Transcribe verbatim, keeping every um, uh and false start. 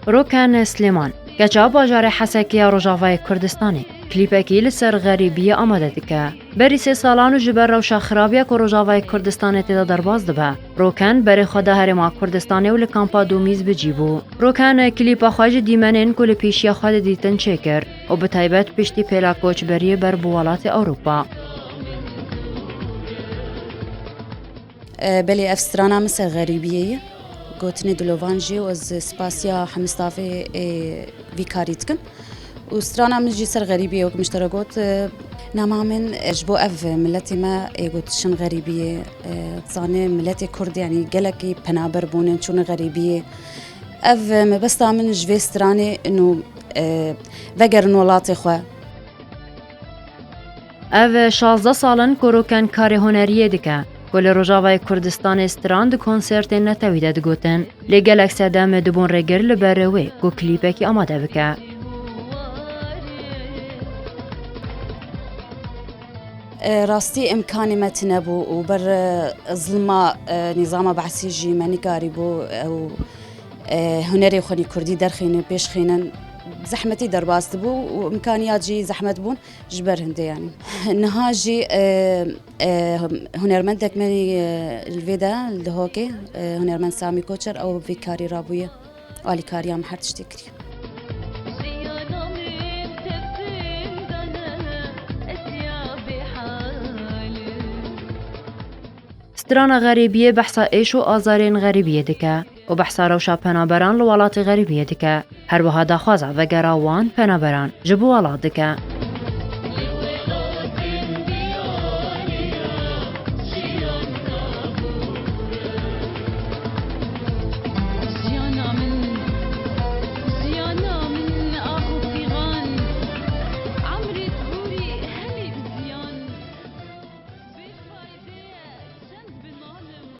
Roken Slêman, keça bajarê Hesekê ya Rojavayê Kurdistanê, klîpekî li ser xerîbiyê amade dike. Berî sê salan û ji ber rewşa xirab ya ku Rojavayê Kurdistanê tê de derbas dibe, Roken berê xwe da herêma Kurdistanê û li kampa Domîz bi cî bû. Roken klîpa xwe ji dîmenên ku li pêşiya xwe didîtin çêkir û bi taybet piştî pêla koçberiyê ber bi welatê Ewropa. E, belê ev strana min ser xerîbiyê ye. Gotinê dilovan jî û ez spasiya hemî stafê, e, vî karî dikim. Û strana min jî ser xerîbiyê, wek min ji te re got, e, nama min, e, ji bo ev miletê me, e, got şin xerîbiyê, e, zanê miletê Kurd, yanî gelekî penaber bûnin, çûne xerîbiyê. Ev, e, mebesta min ji vê stranê ino, e, vegerin welatê xwe. Ev şazdeh sal in ku Roken karê huneriyê dike, ku li Rojavayê Kurdistanê stran di konsertên netewî de digotin. Lê gelek sedem dibûn rêgir li ber wê ku klîpekî amade bike. E, rastî imkanê me tune bû û ber, e, zilma, e, nîzama Be'sî jî me nikarîbû ew, e, hunerê xwe nî kurdî derxînin, pêş xînin. Zehmetî derbas dibû û imkaniyat jî zehmet bûn. Ji ber hindê, yanî. Niha jî, e, e, hunermendek me, e, li vê de, li Dihokê, e, hunermend Samî Koçer, ew vî karî rabûye. Alîkariya min her tiştê kiriye. Strana xerîbiyê behsa êş û azarên xerîbiyê dike û behsa rewşa penaberan li welatê xerîbiyê dike. Her wiha daxwaza vegera wan penaberan ji bo welat dike.